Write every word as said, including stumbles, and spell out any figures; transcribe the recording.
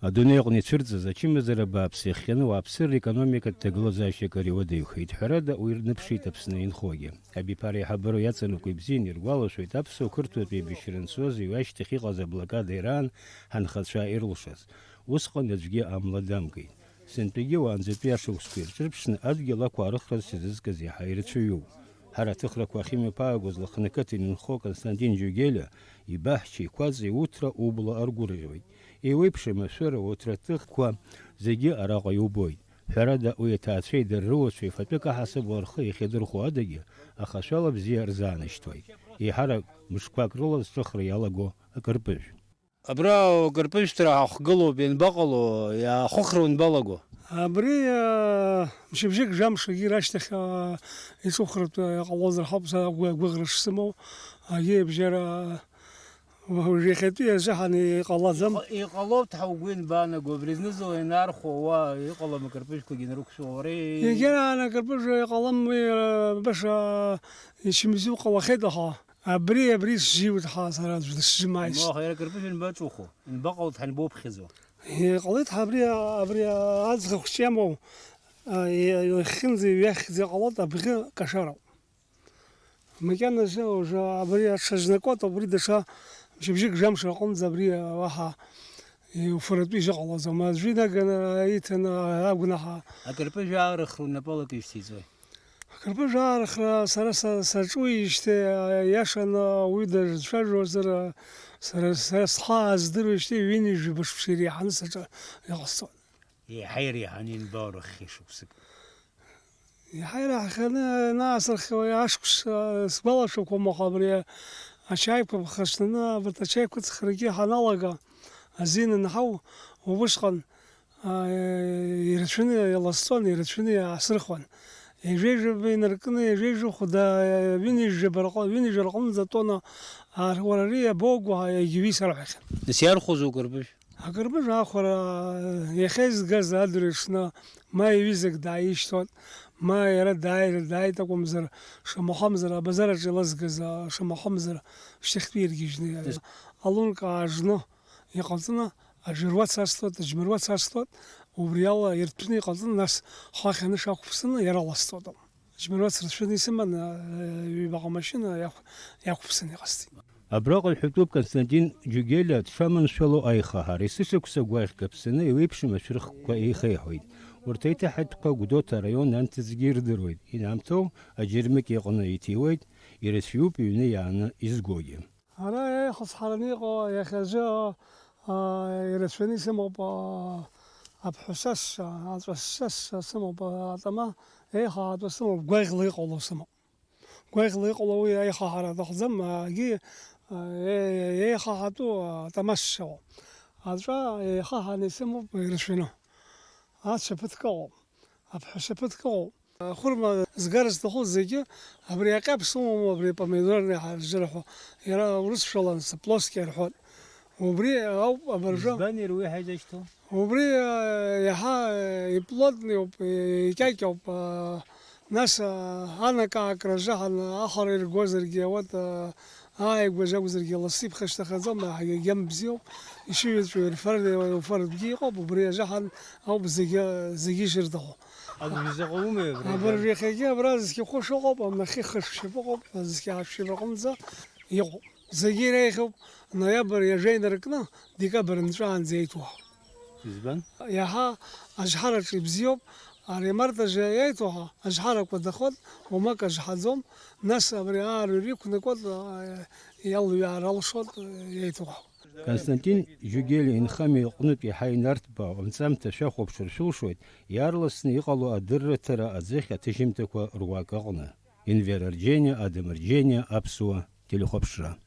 Адунеи аҟны ицәырҵыз ачымазара бааԥс иахҟьаны ауааԥсыра економикатә ҭагылазаашьак ари уадаҩхеит. Ҳәарада, уи рныԥшит Аԥсны инхогьы. Абиԥара еиҳабыра иаҵанакуа ибзианы иргәалашәоит аԥсуа-қырҭуатә еибашьра анцоз, уи ашьҭахь иҟаз аблокада ираан ҳанхацәа ирлшаз. Усҟан аӡәгьы амла дамгеит. Сынтәагьы уаанӡатәи ашықәсқәа ирҿырԥшны адгьыл ақәаарыхра зҽазызкыз иаҳа ирацәаҩуп. Ҳара аҭыхрақәа ахьымҩаԥаагоз Лыхны ақыҭан инхо Константин Џьугелиа ибаҳча, еиқәаҵа, иуҭра убла аргәырӷьоит. Еиуеиԥшым ашәыра, уҭраҭыхқәа зегьы араҟа иубоит. Ҳәарада, уи аҭаацәеи дара рыуацәеи фатәык аҳасабала рхы иахьадырхәо адагьы, ахашәала бзиа рзаанашьҭуеит. Еиҳарак мышқәак рыла зҿыхра иалаго акырпыжә. Абра акырпыжәҭра ҳахгылоуп, ианбаҟало, иаахыхра уанбалаго? Абри, аа, мчыбжьык жәамш егьи рашьҭахь, аа, иҿыхратә иҟалозар ҳәа са агәы-, агәыӷра шсымоу, агьи абжьара, уажә иахьатәи азыҳәан иҟалаӡам. Иҟ-, иҟалоит ҳәа угәы ианбаанаго, абри знызала ианаархәо, уа иҟалом акырпыжәқәагьы нарықәшәо, уара и- Егьараан акырпыжә иҟалам, уи, аа, баша ичымзу ҟалахьеит, аха. Абри, абри сжьиуеит ҳәа сара аӡә дысжьымааит. Ма, аха иара акырпыжә анбаҿухо, анбаҟалоит ҳанбоуԥхьаӡо? Иҟалеит ҳәа абри, абри аӡӷаб хәыҷы иамоу, а, и-, иахьынӡа, иҩахьӡа иҟалоит абӷьы кашароуп. Макьаназы уже абри аҽазнакуеит, убри даҽа мчыбжьык жәамш аҟынӡа абри уаҳа иуфаратәы изыҟалаӡом. Аӡәы инаганы иҭаны агәнаҳа. Акырпыжә аарыхра унапала акы ишьҭеиҵои? Акырпыжә аарыхра сара са-, саҿуижьҭеи, иашаны уаҩы дазцәажәозар, сара, сара схы ааздыруеижьҭеи ҩынҩажәи бышықәса иреиҳаны саҿа иҟасҵон. Еиҳа иреиҳаны ианбаурыххьеи шықәсык? Еиҳа ираҳахьаны ианаасырхиуа ашықәс, а, сгәалашәақәоума, аха абри ачаиқәа ԥхасҭаны, абарҭ ачаиқәа ҵхарагьы ҳаналага, азин анҳау, убысҟан, а, ирацәаны иаласҵон, ирацәаны иаасырхуан. Ҩажәеи жәаба инаркны, ҩажәеи жәохә да, ҩынҩажәаба рҟ-, ҩынҩажәа рҟынӡа тонна, а, уара ари иабоуго ҳәа егьаҩы исарҳәахьан. Нас иархәозу акырпыжә? Акырпыжә аахәара иахьа изгаз адырҩаҽны ма иҩызак дааишьҭуан, ма иара дааир, дааит акәымзар, шамахамзар, абазар аҿы илызгаз, а, шамахамзар, шьҭахьтәи иргьежьны, Дас- алунка аажны иҟалҵаны, ажәырвац асҭоит, аџьмырвац асҭоит, убри ала ирҭәны иҟалҵаны, нас хахь анышә ақәԥсаны иара ласҭоит. Џьмырвац рацәаны исыман, э, ҩбаҟа машьына иақә-, иақәԥсаны иҟасҵеит. Абраҟа иҳәатәуп Константин Џьугелиа дшаманшәало аихаҳара. Есышықәса гәаӷьк аԥсаны еиуеиԥшым ашәырхқәа еихеиҳәоит. Урҭ аиҭаҳатәқәа Гәдоуҭа араион анҭыҵгьы ирдыруеит. Инамҭоу аџьармыкьа иҟны иҭиуеит, ирацәаҩуп иҩны иааны изгогьы. Ара еиҳа сҳараны иҟоу иахьазы, аа, ирацәаны исымоуп, аа, аԥҳәысасса, аҵәассасса сымоуп, аа, атама еиҳа аҵәа сымоуп, гәаӷьла иҟало сымоуп. Гәаӷьла иҟало уи аихаҳара аҭахӡам, аагьы, аа, е-, еихаҳатәу атама ссоуп. Аҵәа еихаҳаны исымоуп ирацәаны. Ацәа ԥыҭк ыҟоуп, аԥҳәыс ԥыҭк ыҟоуп. Ахәырма згар зҭаху зегьы абри аҟьаԥ сымоума, абри помидорный ҳаржьыр ҳәа, иара урысшәала плоский рҳәоит. Убри ауп абыржәы. Избан иара уи ҳаизашьҭоу? Убри, а, иаҳа, а, иплотный ауп, и-, икьакьоуп, а, нас, а, анакаакра азыҳәан ахара иргозаргьы, вот, а, ааигәа акәзаргьы лассы иԥхашьҭахаӡом, егьа бзиоуп, ишыҩаҵәу ирфар, иуфартәгьы иҟоуп, убри азыҳәан ауп зегьы, зегьы ишырҭаху. Абыржәы заҟа умеи абри? Абыржәы иахьагьы абра зқьы хәышә ыҟоуп, амнахьы хышә шьапы ыҟоуп, зқьы ааԥшьба аҟынӡа иҟоуп. Зегьы иреиӷьуп, ноиабр ҩажәа инаркны, декабр нҵәаанӡа иаиҭоу. Избан? Иаҳа ажҳараҿы ибзиоуп, ари март азы иаиҭоу ҳәа ажҳарақәа дахоит, уамак ажҳаӡом, нас абри аарҩара иқәнакуеит, иалҩаара алшоит, иаиҭоу ҳәа. Константин Џьугелиа инхамҩа иҟнытә иаҳа инарҭбаау анҵамҭа шәахәаԥшыр шәылшоит, иаарласны иҟало адырраҭара аӡыхь аҭыжьымҭақәа руак аҟны. Енвер Арџьениа, Адам Арџьениа, Аԥсуа телехәаԥшра.